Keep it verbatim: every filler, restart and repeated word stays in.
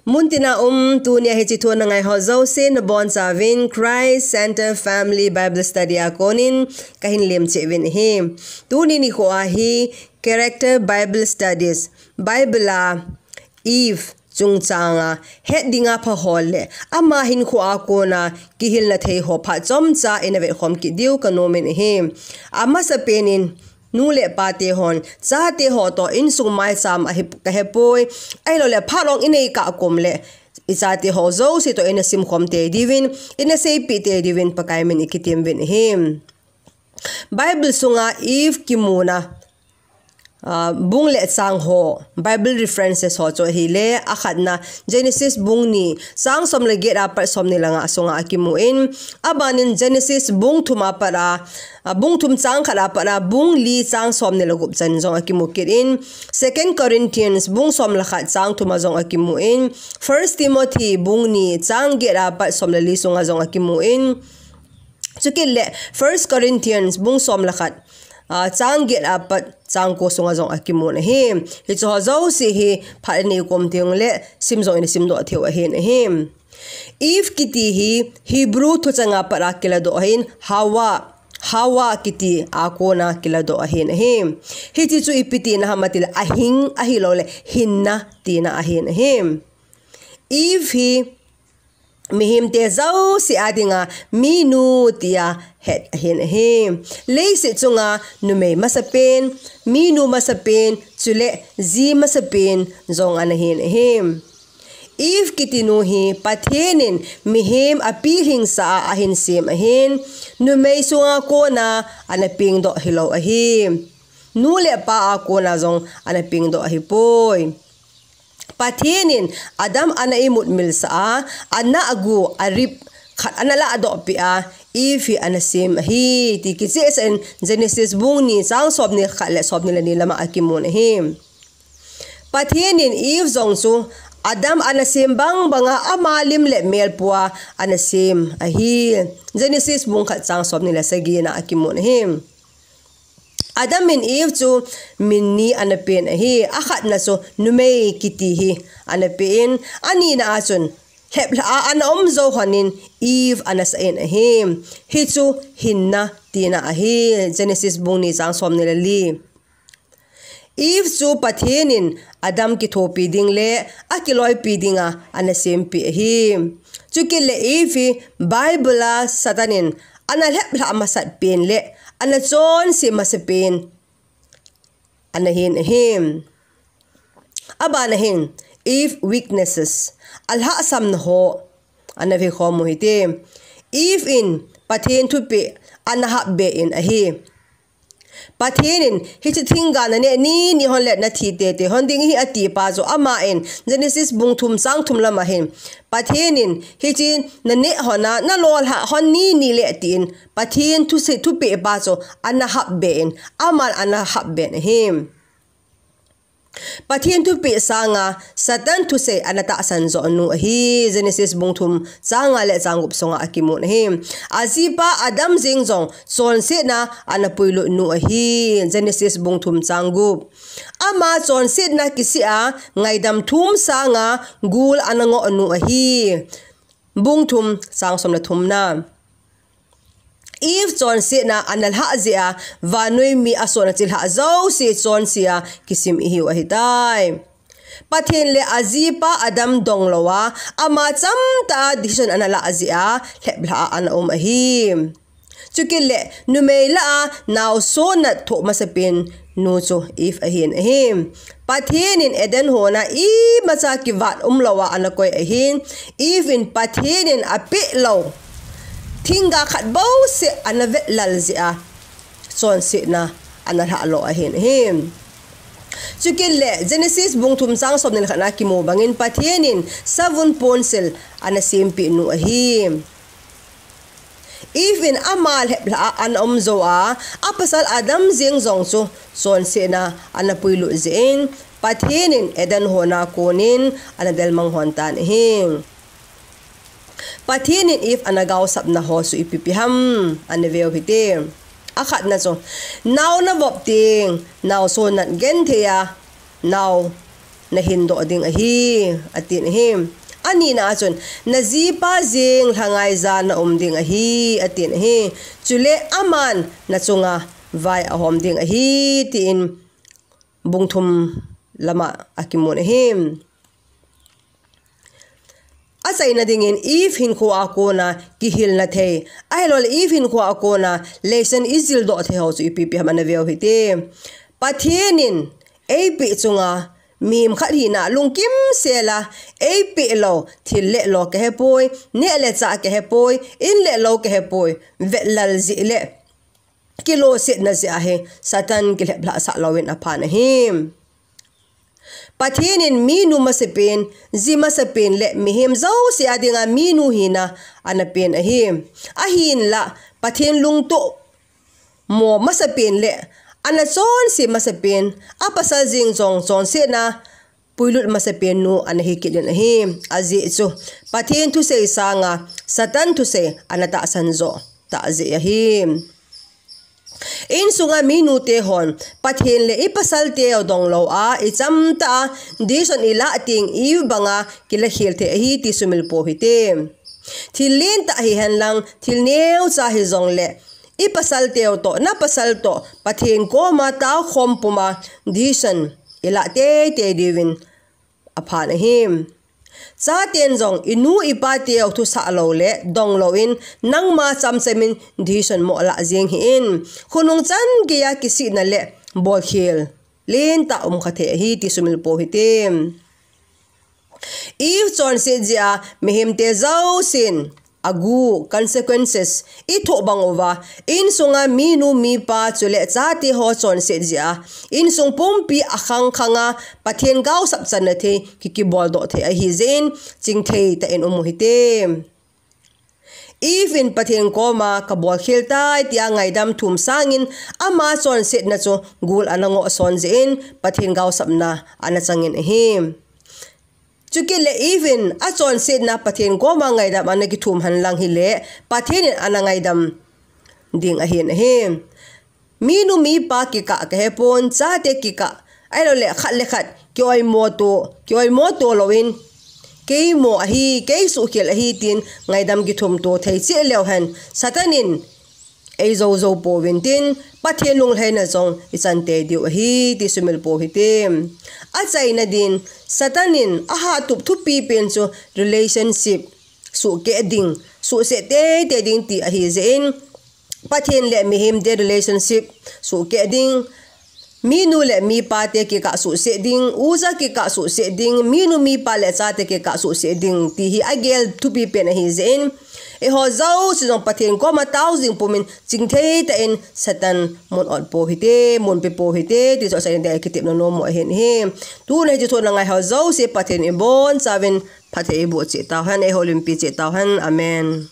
Muntina um, tunia hiche thu ana ngai ho jouse nabonchauvin Christ Center Family Bible Study a konin kahin lemcheh uvin ahi. Tuni nikho a hi Character Bible Studies, Bible a Eve chungchanga het dinga pha ho le ama hinkho a kona kihilna thei ho phat chomcha ina vetkhom kit diu kanom in ahi. Amasapen in, nu le pa te hon chate ho toh insung maicham ahi kahepoi. Ahilouleh phat long inei kah kom le ichate ho jouse toh ina simkhom tei diuvin, ina seipeh tei diuvin Pakai min ikitem uvin ahi. Bible sunga Eve kimuna, ah, bung le chang ho, Bible references ho chu ahile, akhatna Genesis bung ni, chang som le get apat somni le nga sunga akimun, abanin Genesis bung thum apat a, ah, bung thum chang khat apat a, bung li chang somni le gup chan jong akimu kit in, Second Corinthians bung som le khat chang thum a jong akimun, First Timothy bung ni chang get apat som le li sunga jong akimun, chukit le First Corinthians bung som le khat, ah, chang get apat chang ko sunga jong akimun ahi. Hiche ho jouse hi phat inei kom teng le sim jong ina simdoh theiu ahin ahi. Eve kiti hi Hebrew thuchang apat a kiladoh ahin Hawa, Hawa kiti a kona kiladoh ahin ahi. Hiche chu ipi tina ham atile ahing ahilouleh hinna tina ahin ahi. Eve hi mihemte jouse a dinga minu tia het ahin ahi. Leiset chunga numei masapen, minu masapen, chule ji masapen jong ana hin ahi. Eve kiti nu hi Pathen in mihem apilhingsa a ahin sem ahin, numei sunga kona ana pengdoh hilou ahi. Nu le pa a kona jong ana pengdoh ahipoi. Pathen in Adam ana imut milsah a, ana agu arip khat ana ladoh peh a, Eve hi ana sem ahi ti kichehsah in Genesis bung ni chang somni le khat le somni le ni lama akimun ahi. Pathen in Eve jong chu Adam ana sem bang banga ama lim le mel pua ana sem ahi. Genesis bung khat chang somni le sagi na akimun ahi. Adam in Eve chu min ni ana pen ahi. Akhatna chu numei kiti hi ana pen, anina a chun lheplhah a ana um jou lhonin Eve ana sah in ahi. Hichu hinna tina ahi. Genesis bung ni chang somni le li. Eve chu Pathen in Adam kithopi ding le akiloipi dinga ana sempeh ahi. Chukit le Eve hi Bible a Satan in ana lheplhah masat pen le ana chonse masapen ana hin ahi. Abana hin Eve weaknesses, alhahsamna ho ana vekhom u hite. Eve in Pathen thupeh ana hapbe in ahi. Pathen in hiche thingga naneh nini hon le nathi teitei hon ding ahi ati pa chu ama in Genesis bung thum chang thum lama hin Pathen in hiche naneh hon a nalolhah hon nini le tin Pathen thusei thupeh pa chu ana hapbe in, aman ana hapbe in ahi. Pathen thupeh sanga Satan thusei ana tahsan joh nu ahi. Genesis bung thum chang nga le chang gup sunga akimun ahi. Ajipa Adam jeng jong chonsetna ana puilut nu ahi. Genesis bung thum chang gup. Ama chonsetna kisih a ngaidam thum sanga gul ana ngoh nu ahi. Bung thum chang som le thumna. Eve chonsetna ana lhah jeh a vannoi mi asona chilhah jouse chonse a kisim ihiu ahitai. Pathen le ajipa Adam dong louva ama chamtah a decision ana lah jeh a lheplhah a ana um ahi. Chukit le numei lah a naosonat thoh masapen nu chu Eve ahin ahi. Pathen in Eden hon a imacha kivat umlouva ana koi ahin, Eve in Pathen in apeh lou thingga khat bouseh ana vetlal jeh a chonsetna ana lhah lo ahin ahi. Chukit le Genesis bung thum chang somni le khat na kimu bangin Pathen in savun ponsil ana sempeh nu ahi. Eve in ama lheplhah a ana um jou a, apasal Adam jeng jong chu chonsetna ana puilut jeh in Pathen in Eden hon a konin ana delmang hon tan ahi. Pathen in Eve ana gaosapna ho chu ipi pi ham ana veu hite. Akhatna chu, nao navop teng naosonat genthei a nao nahin doh ding ahi, atin ahi. Anina a chun, najipa jeng lhangai ja naum ding ahi, atin ahi. Chule aman nachunga vai ahom ding ahi, tin bung thum lama akimun ahi. Achaina dingin Eve hinkho a kona kihilna thei, ahilouleh Eve hinkho a kona lesson ijil doh thei ho chu ipi ipi ham ana veu hite. Pathen in eipeh chunga mihem khat hina lungkim sela, eipeh lou thil le lo kahepoi, neh le chah kahepoi, in le lou kahepoi, vetlal jeh le kilosetna jeh ahi, Satan kilhep lhah sah louvin aphan ahi. Pathen in minu masapen, ji masapen le mihem jouse a dinga minu hina ana pen ahi. Ahinlah, Pathen lungtoh mo masapen le ana chonse masapen, apasal jeng jong chonsetna puilut masapen nu ana hi kit in ahi. Ajeh chu, Pathen thusei sanga Satan thusei ana tahsan joh tah jeh ahi. Insunga minu te hon, Pathen le ipasal teu dong lou a, ichamtah a decision ilah teng Eve banga kilakhel thei ahi ti sumil pou hite. Thil lentah hihen lang, thil neocha hijongle, ipasal teu toh, napasal toh, Pathen koma taokhom puma decision ilah teitei diuvin aphan ahi. Chaten jong inu ipa teu thusah lou le dong louvin, nangma chamcham in decision mo lah jeng hih in. Khonung chan geiya kisihna le bolkhel lentah um kha thei ahi ti sumil pou hite. Eve chonset jeh a mihem te jousen agu, consequences, ithoh bang uva, insunga minu mipa chule chate ho chonset jeh a, insung pumpi akhang khanga Pathen gaosap channa thei kikibol doh thei ahi jeh in, chingthei tah in um u hite. Eve in Pathen koma kabolkhel tai tia ngaidam thum sangin ama chonsetna chu gul ana ngoh son jeh in Pathen gaosapna ana changin ahi. Chukit le Eve in achonsetna Pathen koma ngaidam ana kithum hen lang hile, Pathen in ana ngaidam ding ahin ahi. Minu mipa kikah kahepon, chate kikah, ahilouleh khat le khat kioimo to, kioimo to louvin, kei mo ahi, kei suhkhel ahi tin ngaidam kithum to thei cheh leu hen, Satan in eijou jou pouvin tin, Pathen lunglhaina jong ichan tei diu ahi ti sumil pou hite. Achaina din, Satan in ahatup thupi pen chu relationship suhkeh ding, suhset teitei ding ti ahi jeh in, Pathen le mihem te relationship suhkeh ding, minu le mipa te kikah suhset ding, uja kikah suhset ding, minu mipa le chate kikah suhset ding ti hi agel thupi pen ahi jeh in, eiho jouse jong Pathen koma tao jing pumin chingthei tah in Satan mun ot pou hite, mun pe pou hite ti chu achaina dia kitepna nom u ahin ahi. Tuna hiche thu ana ngai ho jouse Pathen in ibonchauvin phatthei eiboh cheh tauhen, eihoulimpi cheh tauhen. Amen.